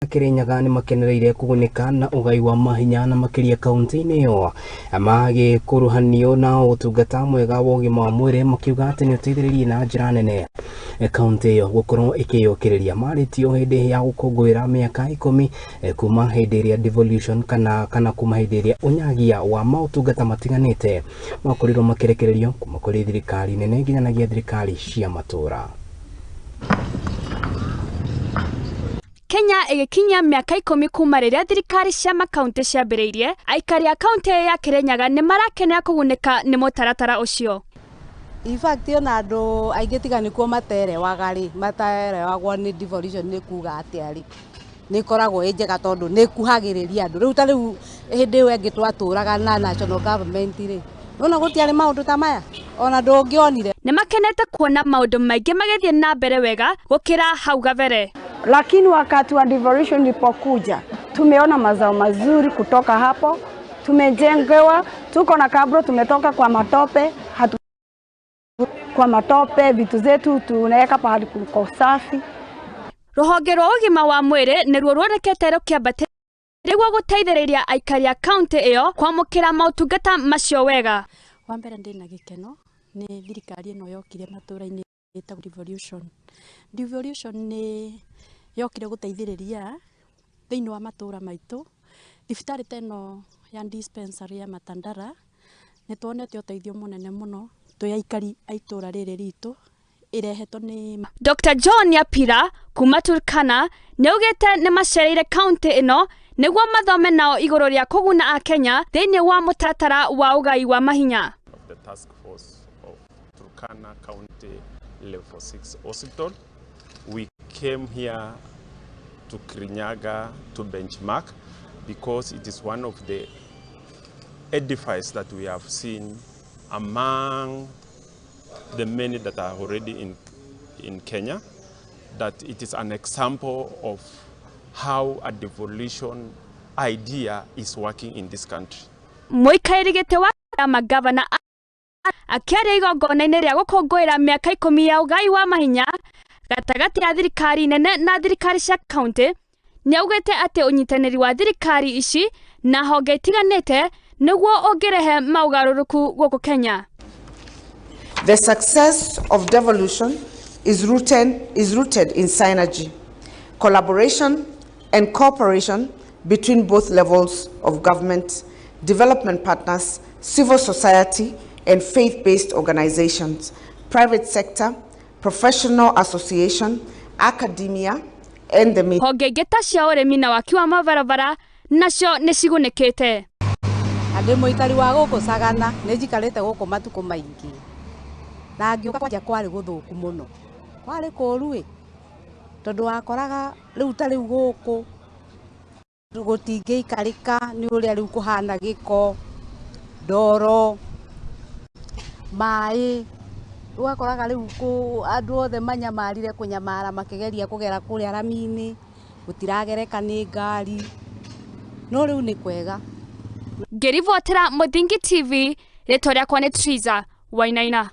Kirinyaga nĩ makenereire kũgunĩka na ũgai wa mahinya na makĩria kaunti-inĩ ĩyo magĩkuruhanio na ũtungata mwega wa ũgima wa mwĩrĩ, makiuga atĩ nĩ ũteithĩrĩirie na njĩra nene kaunti ĩyo gũkorwo ĩkĩyũkĩrĩria. Marĩtio hĩndĩ ya gũkũngũĩra mĩaka 10 kuma hĩndĩ ĩrĩa devolution kana kuma hĩndĩ ĩrĩa ũnyagia wa maũtungata matiganĩte makorirwo makĩrekererio kuma kũrĩ thirikari nene nginyanagia thirikari cia matũra. Kenya ĩgĩkinyia mĩaka 10 kuma rĩrĩa thirikari cia makaunti ciambĩrĩirie, aikari a kaunti ya Kirinyaga nĩ marakenera kũgunĩka nĩ mũtaratara ũcio. In fact, ona andũ aingĩ tiga nĩkuo materewaga rĩ, matarewagwo nĩ devolution nĩ kuga atĩa rĩ, nĩ ĩkoragwo ĩ njega tondũ nĩ ĩkuhagĩrĩria andũ. Rĩu ta rĩu hĩndĩ ĩyo ĩngĩ twatũraga na national government rĩ, nĩwona gũtiarĩ maũndũ ta maya, ona ndũngĩonire. Nĩ makenete kuona maũndũ maingĩ magĩthiĩ na mbere wega gũkĩra hau gabere. Lakini wakati wa devolution ilipokuja, tumeona mazao mazuri kutoka hapo. Tumejengewa, tuko na cabro, tumetoka kwa matope, kwa matope, vitu zetu tunaweka pahali kuko safi. Rũhonge rwa ũgima wa mwĩrĩ nĩruo ruonekete rũkĩambatĩria nĩguo gũteithĩrĩria aikari a kaunti ĩyo kwamũkĩra maũtungata macio wega. Wa mbere, ndĩna gĩkeno nĩ thirikari ĩno yokire matũra-inĩ ĩtagwo devolution. Devolution nĩ yokire gũteithĩrĩria thĩinĩ wa matũra maitũ. Thibitarĩ ta ĩno ya dispensary ya Matandara, nĩ tuonete ũteithio mũnene mũno twĩ aikari a itũra rĩrĩ ritũ, ĩrehetwo nĩ Dr. John Nyapira kuma Turkana nĩaugĩte nĩ macereire kaunti ĩno nĩguo mathome nao igũrũ rĩa kũguna akenya thĩinĩ wa mũtaratara wa ũgai wa mahinya. Of the task force of Turkana County Level 6 Hospital. We came here to Kirinyaga to benchmark because it is one of the edifices that we have seen among the many that are already in Kenya, that it is an example of how a devolution idea is working in this country. Mũikarĩri gĩtĩ wa magavana akĩaria igongona-inĩ rĩa gũkũngũĩra mĩaka 10 ya ũgai wa mahinya gatagatĩ ya thirikari nene na thirikari cia kaunti, nĩaugĩte atĩ ũnyitanĩri wa thirikari ici na honge itiganĩte nĩguo ũngĩrehe maũgarũrũku gũkũ Kenya. The success of devolution is rooted in synergy, collaboration, and cooperation between both levels of government, development partners, civil society, and faith-based organizations, private sector, professional association, academia, and the media. Honge ingĩ ta cia ũrĩmi na waki wa mabarabara nacio nĩ cigunĩkĩte. Na ndĩ mũikari wa gũkũ Sagana, nĩ njikarĩte gũkũ matukũ maingĩ, na ngĩũka kwanja kwarĩ gũthũku mũno, kwarĩ kũũru ĩ, tondũ wakoraga rĩu ta rĩu gũkũ gũtingĩikarĩka nĩ ũrĩa rĩu kũhana, gĩko, ndoro, maĩ. Ũgakoraga rĩu andũ othe manyamarire kũnyamara makĩgeria kũgera kũrĩa rami-inĩ, gũtiragereka nĩ ngari, no rĩu nĩ kwega. Ngĩribotera Mũthingi TV, rĩtwa rĩakwa nĩ Triza Wainaina.